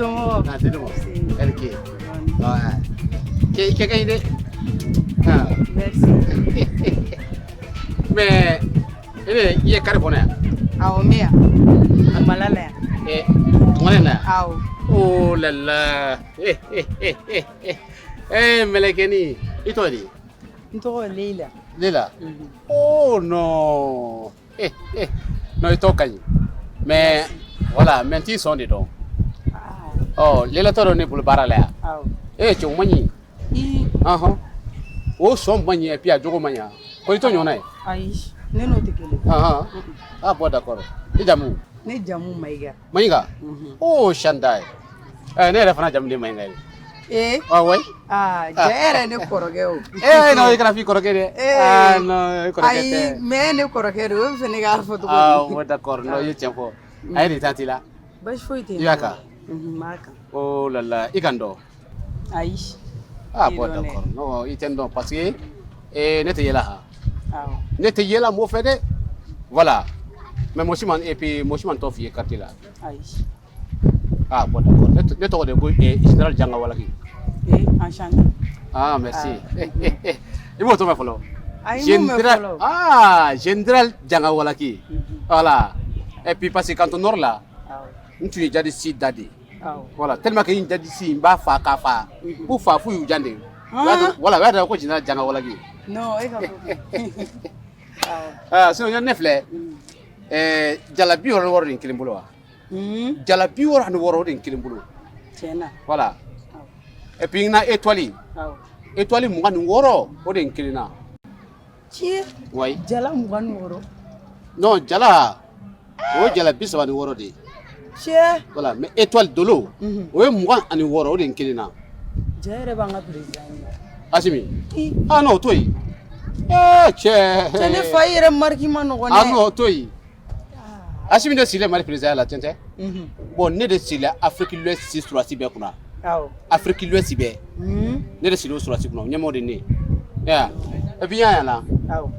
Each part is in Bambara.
Somɔgɔw? Ah, c'est bon. Elle qui? Ouais. Cɛ, cɛ ka ɲi dɛ. Ah. Merci. Mais i ye kari kɔnɔ yan? Awɔ, n bɛ yan. Dugumala la yan. Eh, dugumala in na yan? Awɔ. Oh là là. Eh, eh, eh, eh, eh. Eh, mɛlɛkɛnin, i tɔgɔ di? N tɔgɔ Leila. Leila. Oh non. Eh, eh. Non, i tɔgɔ ka ɲi. Mais voilà, mais n t'i sɔn de dɔn. Ɔ, Leila tɔ dɔ ne bolo baara la yan. Awɔ. Eh, cɛ, o man ɲi. I Ɔhɔn. O sɔn man ɲi et puis a jogo man ɲi. Ko i t'o ɲɔgɔnna ye? Ayi, ne n'o tɛ kelen. Ɔhɔn. Ah bon, d'accord. I jamu? Ne jamu Mayiga. Mayiga? Oh, Shandaye. Eh, ne yɛrɛ fana jamu de ye Mayiga ye. Ee? Ah ouais? Aa, ja e yɛrɛ ye ne kɔrɔkɛ o. Eh, non, i kana f'i kɔrɔkɛ dɛ. Ee. Ah non, i kɔrɔkɛ Ayi, tɛ. mais e ne kɔrɔkɛ de o bɛ fɛ ne k'a fɔ cogo Ah, di? bon, d'accord. Non, i ye tiɲɛ fɔ. A ye nin ta t'i la. Baasi foyi tɛ I y'a kan? N b'a kan. Oh là là, i ka n dɔn. Ayi. Ah T'i bon, dɔn dɛ. d'accord. Non, i tɛ n dɔn parce que eh, ne tɛ yɛlɛ han. Awɔ. Ne tɛ yɛlɛ mɔgɔ fɛ dɛ. Voilà. Mais mɔgɔ si man, et puis mɔgɔ si man tɔgɔ f'i ye quartier la. Ayi. Ah bon, d'accord. Ne tɔgɔ de ko eh, Général Janga Walaki. Ee, enchanté. Ah, merci. I m'o tɔgɔ mɛn fɔlɔ? Ayi, n m'o mɛn Général, fɔlɔ. ah, Général Janga Walaki. Voilà. Et puis parce que quand on nord là, Awɔ. n tun ye djihadiste da de. Awɔ. Voilà, tellement que n djihadiste n b'a fa k'a fa. K'u fa f'u y'u jan de. Voilà, o y'a dɔn ko Général Janga Walaki. Non, e ka fɔ. Awɔ. Ah, sinon ne filɛ, ɛɛ jala 66 de n kelen bolo wa? Jala 66 de n kelen bolo. Tiɲɛ na. Voilà. Et puis n na étoile. Awɔ. Étoile 26 o de n kelen na. Tiɲɛ. Oui. Jala 26. Non, jala o ye jala 36 de ye. Tiɲɛ. Voilà, mais étoile dolo o ye 26 o de n kelen na. Ja yɛrɛ b'an ka président ye. Asimi. Ah non, o to yen. Eh cɛ. Cɛ, ne fa, i yɛrɛ mariki ma nɔgɔn dɛ. Ah non, o to yen. Asimi de sigilen Mali président la, tiɲɛ tɛ? Bon, ne de sigilen Afrique l'Ouest sɔrɔdasi bɛɛ kunna. Awɔ. Afrique l'Ouest bɛɛ. Ne de sigilen o sɔrɔdasi kunna, ɲɛmɔgɔ de ye ne ye. Ya. Et puis n y'a yan. Awɔ.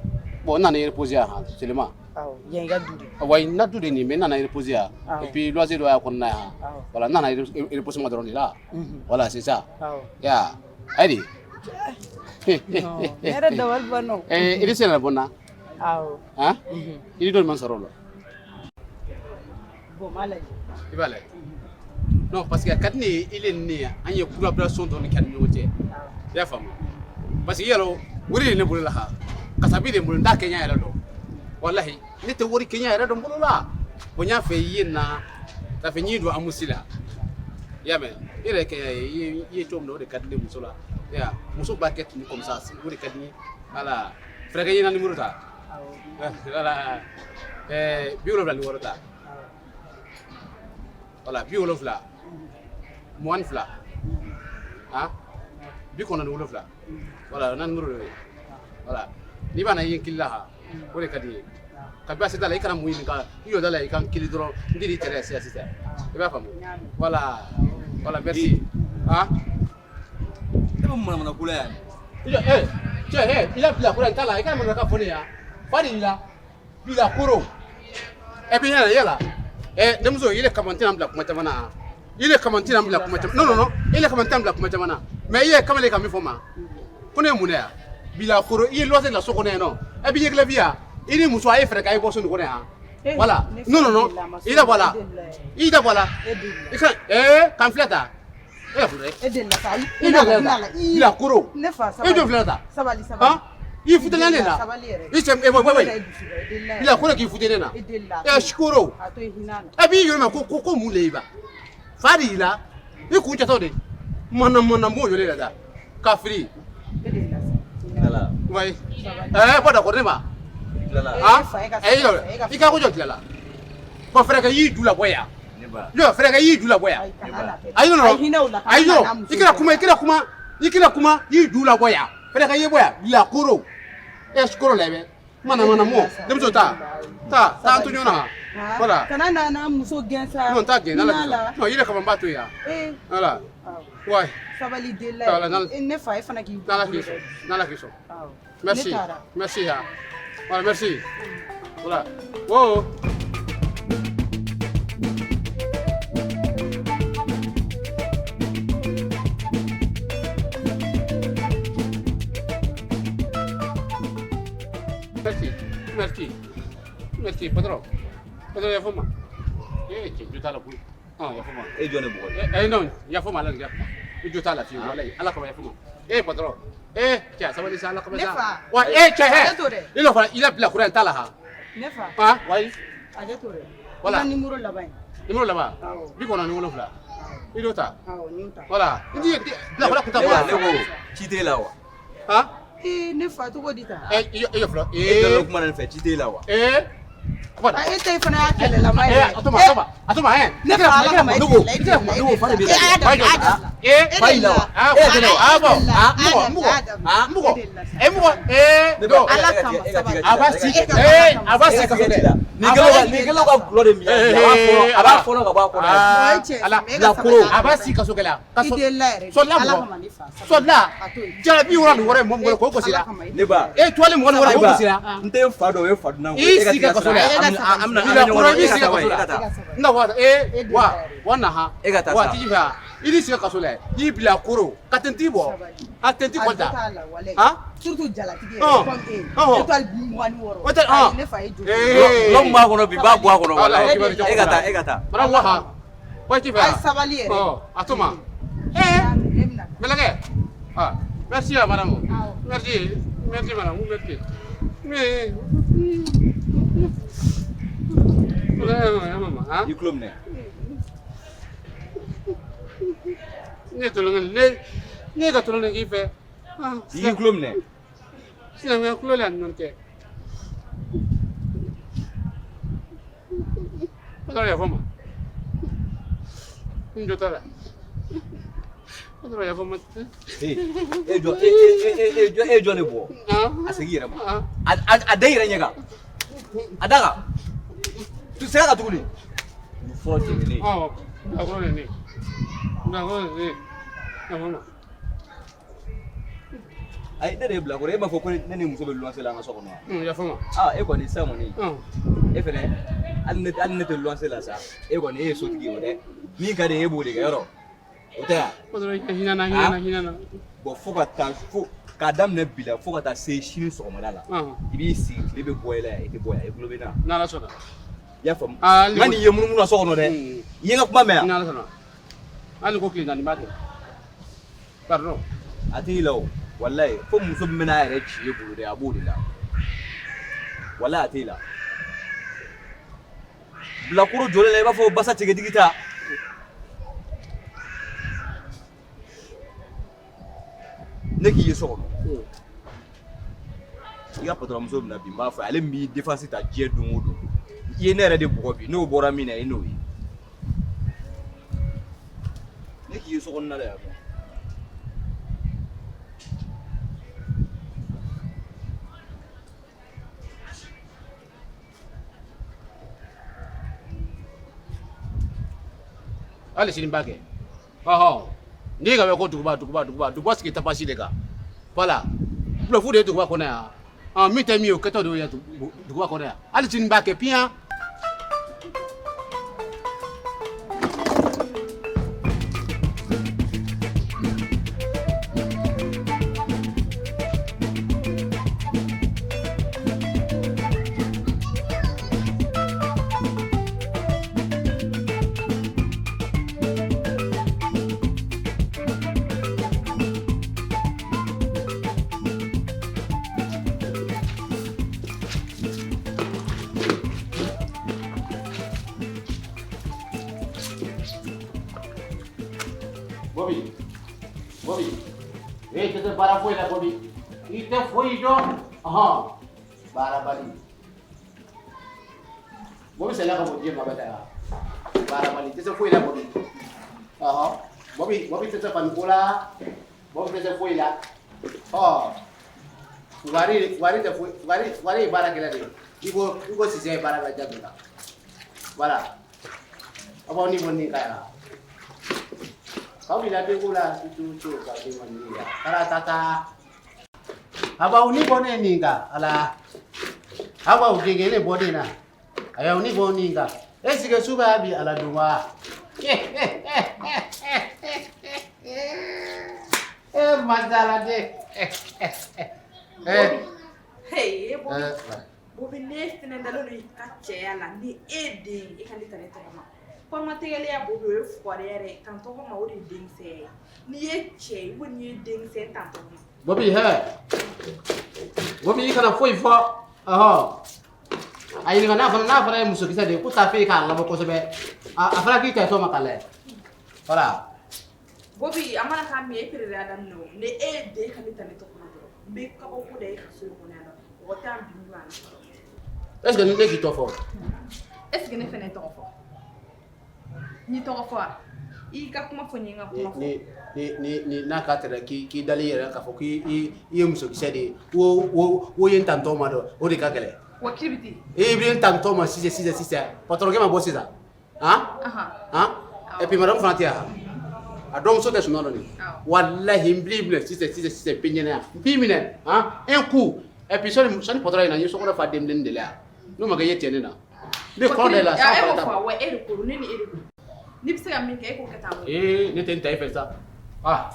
Bon, n nana reposer yan han seulement. Awɔ, yan i ka du de. Wa n na du de nin, mais n nana reposer yan. Awɔ. Et puis loisir dɔ y'a kɔnɔna yan. Awɔ. Voilà, n nana reposer ma dɔrɔn de la. Voilà, c'est ça. Awɔ. Ya. Ayi de. Non, ne yɛrɛ dabali banna o. Eh, i se nana bɔ n na. Awɔ. Han? I ni dɔ man sɔrɔ o la. Bon, n b'a lajɛ. I b'a lajɛ. Non, parce que a ka di ne ye, i le ni ne an ye collaboration dɔɔni kɛ ni ɲɔgɔn cɛ. I y'a faamu? Parce que yɔrɔ wari de ne bolo la han. Kasabi de n bolo, n t'a kɛɲɛ yɛrɛ dɔn. Walahi, ne tɛ wari kɛɲɛ yɛrɛ dɔn n bolo la. Bon, n y'a fɛ i ye na, ça fait n y'i don amusi la. I y'a mɛn? I yɛrɛ kɛɲɛ ye, i ye cogo min na, o de ka di ne muso la. I y'a ye? Muso b'a kɛ ten comme ça, o de ka di n ye. Voilà. Fɛrɛ kɛ i ye n ka numéro ta. Voilà. Ɛɛ, 76 ta. Voilà, 70 22. Han? 97. Voilà, o na numéro de ye. Voilà. N'i b'a na i ye n kili la han, o de ka di n ye. Ka baasi t'a la, i kana mun ɲininka, i jɔ da la i ka n kili dɔrɔn, n tɛ n'i tɛrɛ sisan sisan. I b'a faamu? Voilà. Voilà, merci. Han? E bɛ manamana ko la yan. I jɔ, eh, cɛ, eh, i la bila koro n t'a la, i kana manamanakan fɔ ne ye han. Fa de y'i la. Bila koro. Et puis yala yala. Eh, denmuso, i le kama n tɛna n bila kuma caman na han. I le kama n tɛna n bila kuma caman. Non, non, non. I le kama n tɛna n bila kuma caman na. Mais i ye kamalen ka min fɔ n ma. Ko ne ye mun de yan? Bila koro, i ye loisir la so kɔnɔ yan nɔ. E b'i ɲɛ bi yan. I ni muso a ye fɛɛrɛ kɛ a ye bɔ so nin kɔnɔ yan. Voilà. Non, non, non. I da bɔ a la. I da bɔ a la. I ka eh kan filɛ ta. E ka filɛ. E delila sa. I jɔ filɛ ta. Bila koro. Ne fa, sabali. I jɔ filɛ ta. Sabali, sabali. Han? I futɛnɛ ne la. Sabali yɛrɛ. I cɛ eh ouais ouais. E yɛrɛ dusu ba, e delila yɛrɛ. Bila koro k'i futɛnɛ na. E delila. Eh sikoro. A to i hinɛ la. E b'i yɛrɛ ma ko ko ko mun le y'i ba? Fa de y'i la. I kun jatɔ de. Mana mana m'o jɔlen la da. Kafiri. E delila sa. Tilala. Oui. Eh bon, d'accord ne ma. Tilala. Han? Fa, e ka Eh i ka ko jɔ tilala. Bon, frère y'i ju labɔ yan. Ne ba. Jɔ frère y'i ju labɔ yan. Ayi non non. Ayi, hinɛ o la. Ayi non. I kana kuma, i kana kuma. I kana kuma, y'i ju labɔ yan. Frère y'i bɔ yan. Bila koro. Eh sikoro la bɛ. Mana mana mɔ. Denmuso ta. Ta, ta an to ɲɔgɔn na. Voilà. Kana na n'a muso gɛn sa. Non, t'a gɛn n'Ala Hinɛ la. Non, i yɛrɛ kama n b'a to yan. Eh. Voilà. Ouais. Sabali delila. Voilà, n'Ala- Ne fa, e fana k'i N'Ala k'i sɔn. N'Ala k'i sɔn. Awɔ. Merci. Ne taara. Merci. Hein. Voilà, merci. Voilà. Oh. Merci patron. Patron yafa n ma. Eh cɛ jo t'a la koyi. Ah yafa n ma. E jɔn ne bugɔ? Eh non, yafa n ma, ala yafa n ma. I jo t'a la fiyewu, walayi, ala kama yafa n ma. Eh patron. Eh cɛ sabali sa, ala kama sa. Ne fa. Wa eh cɛ hɛ. Ale to dɛ. I n'o fana i la bila kura in t'a la ha. Ne fa. Ah wayi. Ale to dɛ. Voilà. I ka numéro laban ye. Numéro laban. Awɔ. 97. I y'o ta. Awɔ, n y'o ta. Voilà. I ti bila kura kun t'a Ne bɔ. ne ko ci t'e la wa? Ah. Ee ne fa cogo di tan? Eh i i filɛ. E jɔn Eh. bɛ kuma na ne fɛ, ci t'e la wa? Eh. Voilà. Ah, e ta in fana y'a kɛlɛlama ye. Eh, a to ma, a to ma, a to ma, hein. Ne fa ala kama e Ne ko, delila, e delila, e ne ko fa de b'e delila. la. Eh, a dabila, a dabila. Eh, E fa y'i la wa? delila. Ah, E yɛrɛ tɛ ne wa? ah bon. A Ah, dabila, mɔgɔ, mɔgɔ, a dabila. ah, mɔgɔ. E delila sa. Eh, mɔgɔ, eh, Ne non. ba- Ala e ka kama, tigɛ, e ka tigɛ sabali. A b'a ci si, la. eh, a b'a E si ka kaso tigɛ dɛ. ci la. Nin A kɛlen b'a ka nin kɛlen ka gulɔ de min Eh, yan bi, a b'a fɔlɔ, a b'a ala. fɔlɔ ka bɔ a kɔnɔ yan. Ah, Ɔ, e cɛ, ala. mais e ka Bilakoro. sabali. A b'a si kaso kɛ la. I Kaso. delila yɛrɛ de. Sɔlila Ala mɔgɔ. kama ne fa, sabali. Sɔlila. A to yen. Jara 76 ye mɔgɔ min bolo k'o gosi la. Ala kama, e Ne ba. Eh, toile 26 Ne k'o ba, gosi la. n tɛ fa dɔn, o ye fa dunan koyi. I E ka sigi tigɛ ka kaso sira. la. An bɛna an bɛna an bɛna Bilakoro, ɲɔgɔn i ye. b'i E ka sigi taa kaso wa, e la. ka taa. Na wa, eh, E delila wa, yɛrɛ. wa na han. E ka taa Wa sa. tigi fɛ i ni sigi kaso la. I bila koro ka tenti bɔ. Sabali. A tenti A kɔli jo ta. t'a la, walayi. Han? Surtout jalatigi Ɔn. yɛrɛ comme e. Ɔhɔn. Étoile 26. O tɛ Ayi, ɔn. ne fa ye jo. Eh. Gulɔ min b'a kɔnɔ bi, n b'a bɔ a kɔnɔ Ala, walayi. kibaru E ka taa, e ka taa. Madame wa han. Wa ti fɛ. A ye sabali yɛrɛ. Ɔ, a to ma. Eh, Ne bɛna taa. Mɛlɛkɛ. Ah, merci ah, madame. Awɔ. Merci. Merci madame, merci. Mais ah. I tulo minɛ. Ne tolonkɛ ne ne ka tolonkɛ k'i fɛ. Ah, I y'i tulo minɛ. Sinankunya kulo le ani ɲɔgɔn cɛ. Patron yafa n ma. N jo t'a la. Patron yafa n ma. E e jɔ e e e e jɔ e jɔ ne bugɔ. Ah. A segin i yɛrɛ ma. Ah. A da i yɛrɛ ɲɛ kan. A da kan. Tu segin a kan tuguni. Nin fɔlɔ jɛngɛnen. Ɔ, bilakoro de ne. Bilakoro de ne. Yafa n ma. Ayi, ne de ye bilakoro ye. E m'a fɔ ko ne ni muso bɛ luwanse la an ka so kɔnɔ wa? Yafa n ma. Ah, e kɔni sisan kɔni. Ɔn. E fɛnɛ hali ne tɛ luwanse la sa. E kɔni e ye sotigi ye o dɛ. Min ka di e ye, e b'o de kɛ yɔrɔ. O tɛ wa? Patron hinɛ n na, hinɛ n na, hinɛ n na. Bon, fo ka taa fo k'a daminɛ bi la fo ka taa se sini sɔgɔmada la. Ɔn. I b'i sigi, tile bɛ bɔ i la yan, i tɛ bɔ yan, i tulo bɛ n na. N'Ala sɔnna. I y'a faamu? Ah, N ka n'i ye munumunu na so kɔnɔ dɛ. I ye n ka kuma mɛn yan? N'Ala sɔnna. Hali ko tile 4 b'a kɛ. Pardon. A t'i la o. Walayi, fo muso min bɛna a yɛrɛ ci e bolo dɛ, a b'o de la. Walayi, a t'e la. Bilakoro jɔlen la i b'a fɔ basa tigɛtigi ta. Ne k'i ye so kɔnɔ. I ka patron muso bɛna bi, n b'a fɔ a ye, ale min b'i défense ta diɲɛ don o don. I ye ne yɛrɛ de bugɔ bi, n'o bɔra min na, i n'o ye. Ne k'i ye so kɔnɔna la yan nɔ. Hali sini n b'a kɛ. Ɔhɔn. N'i ka bɛ ko duguba duguba duguba duguba sigi tapasi de kan. Voilà. Bluff de ye duguba kɔnɔ yan. Ɔn min tɛ min ye o kɛtɔ de y'o ye duguba kɔnɔ yan. Hali sini n b'a kɛ piyan. Bobi. Bobi. Eh, tɛ se baara foyi la Bobi. I tɛ foyi dɔn. Ɔhɔn. Baarabali. Bobi sɛlɛ ka bɔ diɲɛ ma bɛɛ ta. Baarabali tɛ se foyi la Bobi. Ɔhɔn. Bobi, Bobi tɛ se fani ko la. Bobi tɛ se foyi la. Ɔ. Fugari, fugari tɛ foyi, fugari, fugari ye baarakɛla de ye. I ko sisɛ ye baara bɛɛ jago la. Voilà. Aw b'aw ni bɔ nin kan yan. K'aw bila denko la tu tu ka den kɔni ya. Taratata. Abaw ni bɔ ne nin kan ala. Abaw gege ne bɔ ne na. Ayaw ni bɔ nin kan. Est-ce que su b'a bi ala don wa? Eh masala de. Eh. Hey, e Bobi. Eh. Bobi, ne fɛnɛ dalen don i ka cɛya la. Ni e den, e ka ne ta ne tɔgɔ ma. Kɔrɔmatigɛlenya, Bobi, o ye fugariya yɛrɛ ye. Tan tɔgɔ ma, o de ye denkisɛ ye. N'i ye cɛ ye ou n'i ye denkisɛ ye, tan tɔgɔ ma. Bobi, hɛ, Bobi, i kana foyi fɔ. Ɔhɔ, a ɲininka n'a fana, n'a fana ye musokisɛ de ye, ko taa fɛ k'a labɔ kosɛbɛ. A fana k'i ta tɔ ma k'a lajɛ, voilà. Bobi, a mana k'a min ye, e perereya daminɛ o. Ni e ye den, ka ne ta ne tɔgɔ ma dɔrɔn, n bɛ kabako da e ka so in kɔnɔ yan nɔ. Mɔgɔ tɛ yan bi min b'a nafa dɔn. Est ce que ne k'i tɔ fɔ? Est ce que ne fɛnɛ tɔgɔ fɔ? N'i tɔgɔ fɔ wa? I y'i ka kuma fɔ, n ye n ka kuma fɔ. Ni n'a k'a tɛrɛ k'i dali yɛrɛ k'a fɔ k'i i ye musokisɛ de ye, wo ye n tantɔ ma dɔn, o de ka gɛlɛn. Wa kiribiti. E bɛ n tantɔ ma sisan sisan sisan, patron ma bɔ sisan, han han. Et puis madame fana tɛ yan, a dɔgɔmuso tɛ sunɔgɔ dɔn nin. Walahi, n b'i minɛ sisan sisan sisan, bɛ ɲɛnɛ yan, n b'i minɛ han, un coup. Et puis sɔni patron in na, n ye sokɔnɔ fa denmisɛnnin de la yan, n'o ma kɛ i ye tiɲɛ ne na, n bɛ kɔnɔ da i la. E m'o fɔ wa? E de ko don, ne ni e de don. N'i bɛ se ka min kɛ, e k'o kɛ tan. Ee, ne tɛ n ta e fɛ sa, ah.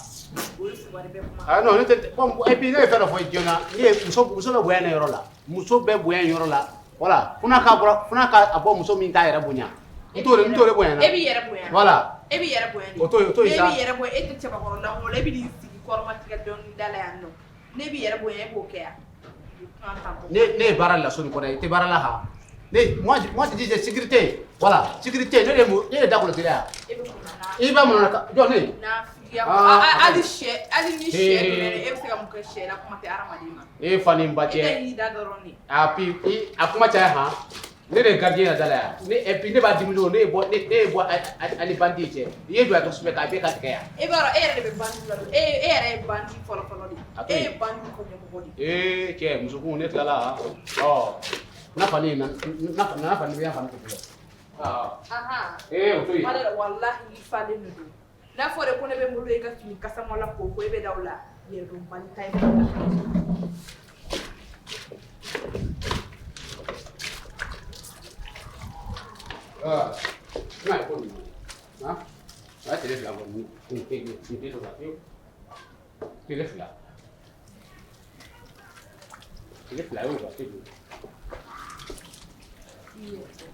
O ye fugari bɛɛ kuma. Ah non, ne tɛ. Bon, et puis ne ye fɛn dɔ fɔ joona, ne ye muso bɛ bonya ne yɔrɔ la, muso bɛ bonya yɔrɔ la, voilà. Fo n'a ka bɔra, fo n'a ka a bɔ muso min t'a yɛrɛ bonya, n t'o de bonya na. E b'i yɛrɛ bonya. Voilà. E b'i yɛrɛ bonya de. O t'o ye E sa. b'i yɛrɛ bonya, e tɛ cɛbakɔrɔ lankolon, e bɛ n'i sigi kɔrɔmatigɛ dɔɔni da la yan nɔ. Ne b'i yɛrɛ bonya, e b'o kɛ yan. Ne ye baara la so nin kɔnɔ, i tɛ baara la han. Ne, moi je dis sécurité, voilà, sécurité. Ne de da kɔlɔsi la yan. E bɛ kunna na. I b'a mun na jɔn ne? Nafigiya. Ah. Hali sɛ, hali ni sɛ donna e bɛ se ka mun kɛ sɛ la, kuma tɛ hadamaden ma. E fa ni n ba E cɛ. tɛ y'i da dɔrɔn de. A puis i a kuma caya han. Ne de ye gardien ya da la yan ne. Et puis ne b'a dimi don, ne ye bɔ ne ye bɔ ani bandit cɛ, i ye don a ka sufɛ k'a bɛɛ ka tigɛ yan. E b'a dɔn, e yɛrɛ de bɛ bandit la. E yɛrɛ ye bandit fɔlɔ fɔlɔ de. A to E yen. ye bandit ka ɲɛmɔgɔ de. Ee cɛ, musokun, ne tilala han. Ɔ n'a fani na n'a fani bɛ yan, fani ko fɔlɔ. Ah. Ahan. Ee, o to yen. Wala walahi, i falen de don. N'a fɔra ko ne bɛ n bolo i ka fini kasama la ko e bɛ da o la. Yɛrɛdɔnbali ta ye. Ah, n'a ye ko nin han, a ye tile 2 bɔ nin nin nin tɛ sɔrɔ fiyewu. Tile 2, tile 2 y'o ka se. I yɛrɛ tɛ.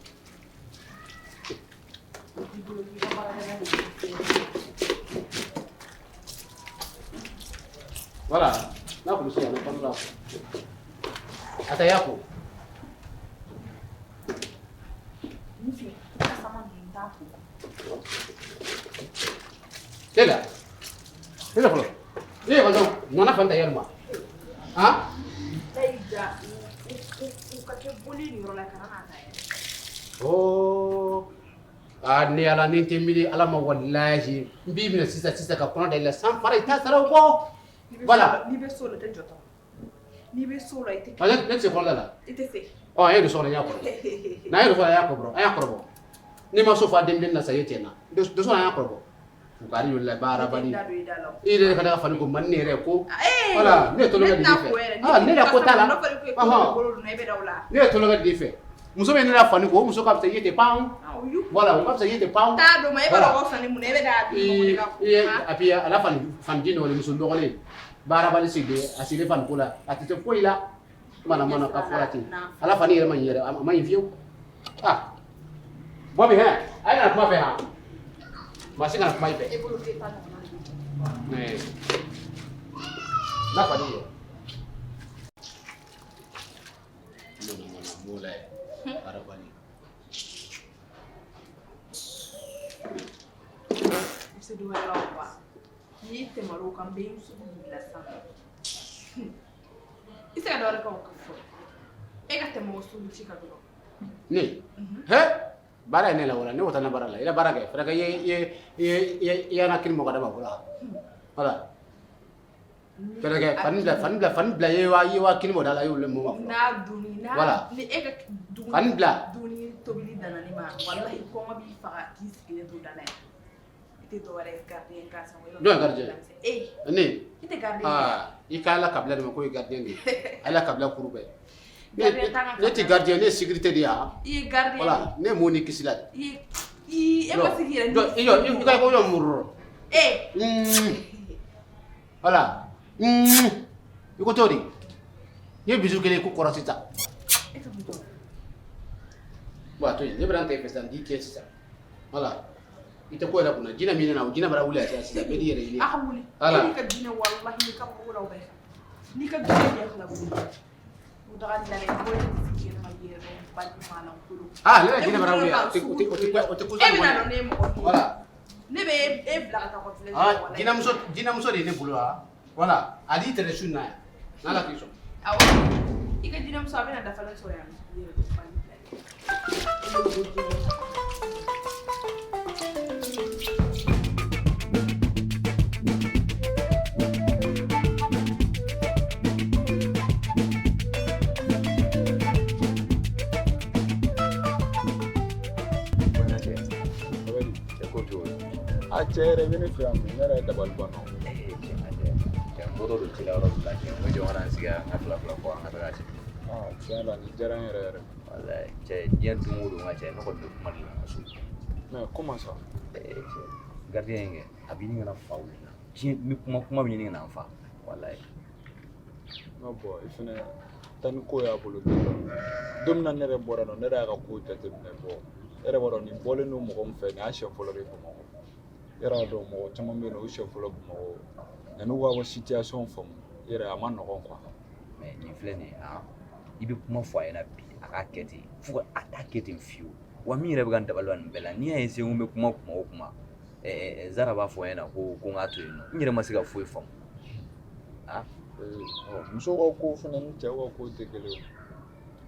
I bolo k'i ka baarakɛla de ye. Voilà, n'a kulusi yan kɔnɔ la, a ta y'a ko. Ni fini kasama ninnu t'a ko. Tela tela fɔlɔ, ne ye kɔntɔn nana fan ta yɛlɛma han. N'a y'i ja, u ka kɛ boli nin yɔrɔ la, kana n'a ta yɛrɛ. Oh, ah, ne ala, ni tɛ miiri ala ma, walahi n b'i minɛ sisan sisan ka kɔnɔ da i la san fara, i t'a sara o kɔ. Voilà. N'i bɛ so la, i tɛ jɔtɔ. N'i bɛ so la, i tɛ. Ah, ne tɛ se kɔnɔ da la. I tɛ se. Ɔ, e ye don so kɔnɔ, n y'a kɔrɔbɔ. N'an ye don so kɔnɔ, an y'a kɔrɔbɔ, an y'a kɔrɔbɔ. N'i ma so fa denmisɛnnin na sa, i ye tiɲɛ na don so kɔnɔ, an y'a kɔrɔbɔ. Fugari y'o la baarabali. Da don i da la. I yɛrɛ ka ne ka fani ko man, ne yɛrɛ ko. Ee! Voilà, ne ye tolonkɛ de Ne tɛna fɛ. ko yɛrɛ. Ah, ne yɛrɛ ko t'a la. N'a fɔra ko e Ɔhɔn. bolo donna, e bɛ da o la. Ne ye tolonkɛ de fɛ. Muso min ne la fani ko, o muso ka fisa i ye ten pan. Ah, o y'u. Voilà, o ka fisa i ye ten pan. T'a dɔn ma, e b'a Voilà. dɔn ko fani mun na, e bɛ da a di mɔgɔ de ka ko. I ye Han? a puis a la fani fani ji nɔgɔlen, muso nɔgɔlen, baarabali sigilen, a sigilen fani ko la, a tɛ se foyi la, mana mana ka fɔra ten. Ala fani yɛrɛ ma ɲi yɛrɛ, a ma ɲi fiyewu. Ah, Bɔbi, hɛn, a ye na kuma fɛ han, maa si kana kuma i fɛ. E bolo k'e ta ɲɔgɔnna de bɛ. Ɛɛ, n'a fani ye mana mana b'o la ye baarabali. I bɛ se dɔ wɛrɛ la o wa? N'i tɛmɛr'o kan, n bɛ n sugu bila sanfɛ. I tɛ se ka dɔ wɛrɛ kɛ o kan fɔlɔ. E ka tɛmɛ o sugu ci kan dɔrɔn. Ne hɛ, baara ye ne la wala ne ko taa ne baara la, i la baara kɛ fɛrɛ kɛ, i ye i ye i ye i ye i yana kini mɔgɔ da ma fɔlɔ, voilà, fɛrɛ kɛ fani bila, fani bila, fani bila, i ye wa kini mɔgɔ da la, i y'olu mɔ ma fɔlɔ. N'a dunni n'a Voilà. ni e ka dumuni Fani bila. Dumuni tobili danna ne ma, walahi kɔngɔ b'i faga k'i sigilen to da la yan. I tɛ dɔ wɛrɛ ye gardien gansan. Jɔn ye gardien? E Ne. i tɛ gardien ye. Aa, i ka ala kabila de ma ko ye gardien de ye, ala kabila kuru bɛɛ ne. Gardien t'an ka Ne tɛ gardien, ne ye sécurité de ye han. I ye gardien. Voilà, ne ye mun ni kisi la de. I ye i e ma se k'i yɛrɛ Jɔ i jɔ, i ka ko jɔ mururo. E Voilà, i ko cogo di, n ye bisu kelen ko kɔrɔ sisan. E ka mun jɔ? Bon, a to yen, ne bɛna n ta i fɛ sisan, n k'i kɛ sisan. Voilà, i tɛ ko yɛrɛ kunna, jinɛ min nana, o jinɛ bara wuli a sisan, bɛɛ n'i yɛrɛ ɲini. A ka wuli. Voilà. E n'i ka jinɛ, walahi n'i ka ko la o bɛɛ kan. N'i ka jinɛ bɛɛ kan ka wuli. O daga dilan dɛ, ko e tɛ se k'i yɛrɛ ma yɛrɛ bali maalankolon. Ah, ne ka jinɛ bara wuli, o tɛ o tɛ o tɛ o tɛ ko. E bɛna dɔn ne ye mɔgɔ min ye. Voilà. Ne bɛ e bila ka taa ka village la, Ah, walahi. jinɛmuso, jinɛmuso de ye ne bolo. Ah, voilà, a di tɛrɛ su in na yan, n'Ala k'i sɔn. Awɔ. I ka jinɛmuso, a bɛna dafalen sɔrɔ yan. I yɛrɛ dɔn bali bila dɛ. E bɛ ko jinɛ. Cɛ, ko cogo di? A cɛ yɛrɛ bɛ ne fɛ yan bi, ne yɛrɛ ye dabali ban na. Ee, cɛ, n ka cɛ, cɛ, n bɔtɔ don ci la yɔrɔ dɔ la, cɛ, n ko jɔ ka na n sigi yan, n ka fila fila fɔ, an ka taga cɛ. Aa, tiɲɛ la, nin diyara n yɛrɛ yɛrɛ. Walayi cɛ, diɲɛ don o don, n ka cɛ, ne kɔni bɛ kuma de la n ka so. Mais comment ça? Ee cɛ, gardien in kɛ, a bɛ ɲini ka na fa wuli n na. Diɲɛ n bɛ kuma, kuma bɛ ɲini ka na n fa, walayi. Non, bon, i fɛnɛ taa ni ko y'a bolo don dɔ. Don min na ne yɛrɛ bɔra nɔ, ne yɛrɛ y'a ka ko jateminɛ. Bɔ, e yɛrɛ b'a dɔn nin bɔlen don mɔgɔ min fɛ, nin y'a siɲɛ fɔlɔ de ye Bamakɔ. E yɛrɛ b'a dɔn mɔgɔ caman bɛ yen nɔ, o siɲɛ fɔlɔ Bamakɔ. Yan'u k'a ka situation faamu, i yɛrɛ, a ma nɔgɔn quoi. Mais nin filɛ nin ye, han, i bɛ kuma fɔ a ɲɛna bi, a k'a kɛ ten, fo ka a t'a kɛ ten fiyewu. Wa min yɛrɛ bɛ ka n dabali ban nin bɛɛ la, n'i y'a ye Segu bɛ kuma, kuma o kuma, ɛɛ Zara b'a fɔ n ɲɛna ko n k'a to yen nɔ, n yɛrɛ ma se ka foyi faamu, ah. Ee, musow ka ko fɛnɛ ni cɛw ka ko tɛ kelen ye.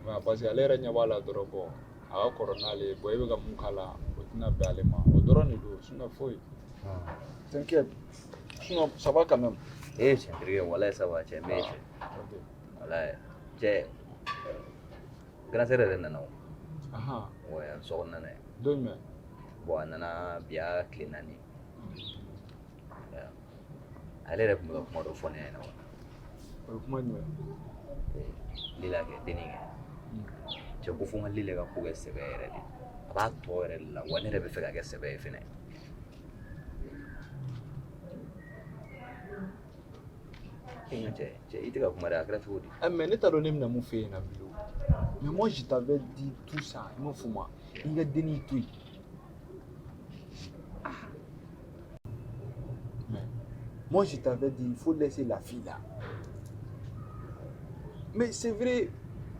Mais parce que ale yɛrɛ ɲɛ b'a la dɔrɔn, bon, a ka kɔrɔ n'ale ye, bon, e bɛ ka mun k'a la, o tɛna bɛn ale ma. O dɔrɔn de don, sinon foyi. T'inquiète. Sinon, ça va quand même. Ee cɛ, n terikɛ, walayi ça va cɛ, n bɛ cɛ. Ok. Walayi cɛ, grand sœur yɛrɛ nana o. Ahan. Ouais, a bɛ so kɔnɔna na yen. Don jumɛn? Bon, a nana bi y'a tile 4. Ale yɛrɛ tun bɛ ka kuma dɔ fɔ ne ɲɛna. O ye kuma jumɛn? Lila kɛ, denni kɛ. Cɛ ko fo n ka Lila ka ko kɛ sɛbɛ yɛrɛ de. A b'a tɔ yɛrɛ de la, wa ne yɛrɛ bɛ fɛ ka kɛ sɛbɛ ye fɛnɛ. E n ka cɛ, cɛ, i tɛ ka kuma dɛ, a kɛra cogo di? Eh, mais ne t'a dɔn ne bɛna mun f'e ɲɛna bilen o. Mais moi, je t'avais dit tout ça, i m'a fɔ ma. I ka denni to yen. Mais moi, je t'avais dit, il faut laisser la fille là. Mais c'est vrai,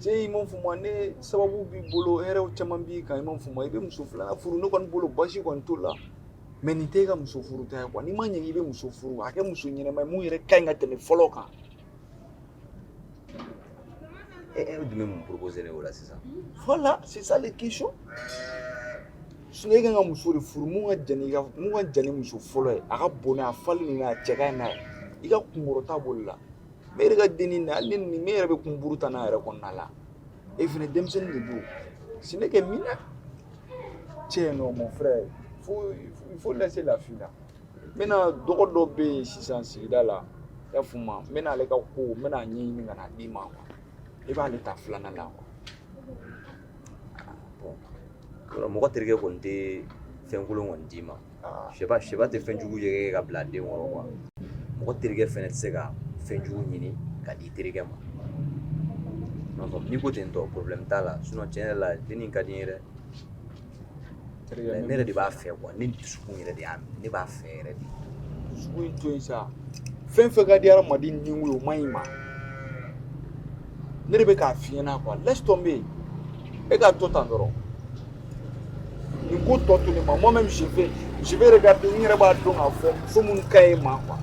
cɛ, i m'a fɔ ma, ne sababu b'i bolo, hɛrɛw caman b'i kan, i m'a fɔ ma, i bɛ muso filanan furu, ne kɔni bolo basi kɔni t'o la. Mais nin t'e ka muso furu ta ye quoi. N'i ma ɲɛ k'i bɛ muso furu, a kɛ muso ɲɛnama ye mun yɛrɛ ka ɲi ka tɛmɛ fɔlɔ kan. E dun bɛ mun proposer ne o la sisan? Voilà, c'est ça les questions. Sinon e kan ka muso de furu mun ka jan n'i ka, mun ka jan ni muso fɔlɔ ye, a ka bon n'a ye, a falen n'a ye, a cɛ ka ɲi n'a ye. I ka kunkɔrɔta b'o de la. Mais e yɛrɛ ka dennin na, hali ni nin yɛrɛ bɛ kunburu ta n'a yɛrɛ kɔnɔna la. E fɛnɛ denmisɛnnin de don. Ce n'est que mineur. Tiens, non, mon frère, il faut laisser la fille là. N bɛna dɔgɔ dɔ bɛ yen sisan sigida la, i y'a faamu, n bɛna ale ka ko, n bɛna ɲɛɲini ka na d'i ma quoi. I b'ale ta filanan la quoi. Bon, yɔrɔ mɔgɔ terikɛ kɔni tɛ fɛn kolon kɔni d'i ma. Sɛba, sɛba tɛ fɛn jugu ye ka bila a den kɔrɔ quoi. Mɔgɔ terikɛ fɛnɛ tɛ se ka fɛn jugu ɲini ka di terikɛ ma. M'a faamu, n'i ko ten tɔ, problème t'a la. Sinon tiɲɛ yɛrɛ la, dennin ka di n ye dɛ. Ne yɛrɛ de b'a fɛ quoi, ne dusukun yɛrɛ de y'a minɛ, ne b'a fɛ yɛrɛ de. Dusukun in to yen sa. Fɛn fɛn ka di hadamaden ni ye, o man ɲi ma. Ne de bɛ k'a f'i ɲɛna quoi, laisse tomber. E k'a to tan dɔrɔn. Nin ko tɔ to ne ma, moi-même je vais regarder, n yɛrɛ b'a dɔn k'a fɔ muso minnu ka ɲi ma quoi.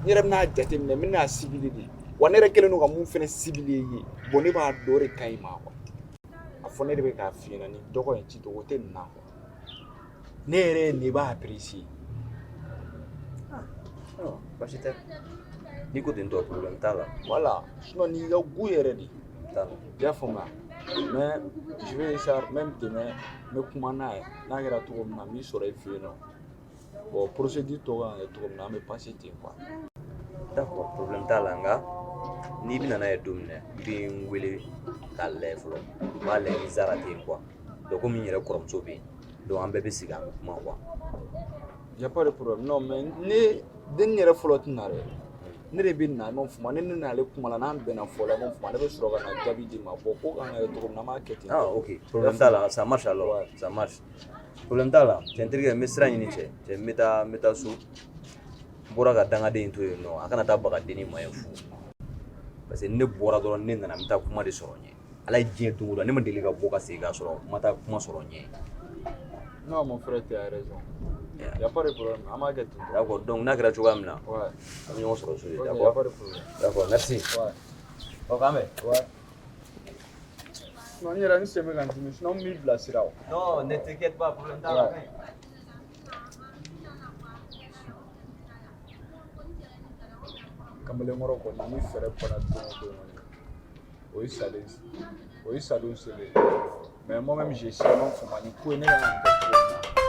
N yɛrɛ bɛna jateminɛ, n bɛna cibler de. Wa ne yɛrɛ kɛlen don ka mun fɛnɛ cibler i ye, bon, ne b'a dɔn o de ka ɲi ma quoi. A fɔ ne de bɛ k'a f'i ɲɛna, nin dɔgɔ in ci dogo tɛ nin na quoi. Ne yɛrɛ ye nin, i b'a apprécier. Baasi tɛ. N'i ko ten tɔ, problème t'a la. Voilà, sinon n'i ka goût yɛrɛ de. T'a la. I y'a faamuya? Mais je vais essayer même demain, n bɛ kuma n'a ye, n'a kɛra cogo min na, n b'i sɔrɔ i fɛ yen nɔ. Bon, procédure tɔ kan ka kɛ cogo min na, an bɛ passer ten quoi. D'accord, problème t'a la, nka n'i bɛna n'a ye don min na, i bɛ n wele k'a lajɛ fɔlɔ. N b'a lajɛ ni Zara tɛ yen quoi. Donc komi n yɛrɛ kɔrɔmuso bɛ yen, donc an bɛɛ bɛ sigi, an bɛ kuma quoi. Y a pas de problème. Non, mais ne den yɛrɛ fɔlɔ tɛ na dɛ. Ne de bɛ na, i m'a faamu, ne n'ale kumana, n'an bɛnna fɔ la, i m'a faamu, ne bɛ sɔrɔ ka na jaabi d'i ma. Bon, ko kan ka kɛ cogo min na, an b'a kɛ ten. Ah ok, problème t'a la, ça marche alors. Ouais. Ça marche, problème t'a la. Cɛ, n terikɛ, n bɛ sira ɲini. Cɛ, cɛ, n bɛ taa so. N bɔra ka dangaden in to yen nɔ, a kana taa baga dennin ma ye fu, parce que ne bɔra dɔrɔn, ne nana, n bɛ taa kuma de sɔrɔ n ɲɛ. Ala ye diɲɛ don o don, ne ma deli ka bɔ ka segin k'a sɔrɔ n ma taa kuma sɔrɔ n ɲɛ. Non, mon frère, tu as raison. Y a pas de problème, an b'a kɛ ten tɔ. D'accord, donc n'a kɛra cogoya min na, an bɛ ɲɔgɔn sɔrɔ so de. Ok, y a D'accord. pas de problème. D'accord, merci. Ouais. Ɔ, k'an bɛn. Ouais. Non, n yɛrɛ n sen bɛ ka n dimi, sinon n b'i bilasira o. Non, ne t'inquiète pas, problème t'a la. Ouais. Kamalenkɔrɔ kɔni, ni fɛɛrɛ bɔra don o don kɔni, o ye salen, o ye sadon selen. Mais moi même, j'ai seulement faamu ni ko ye ne kan ka nin kɛ cogo min na.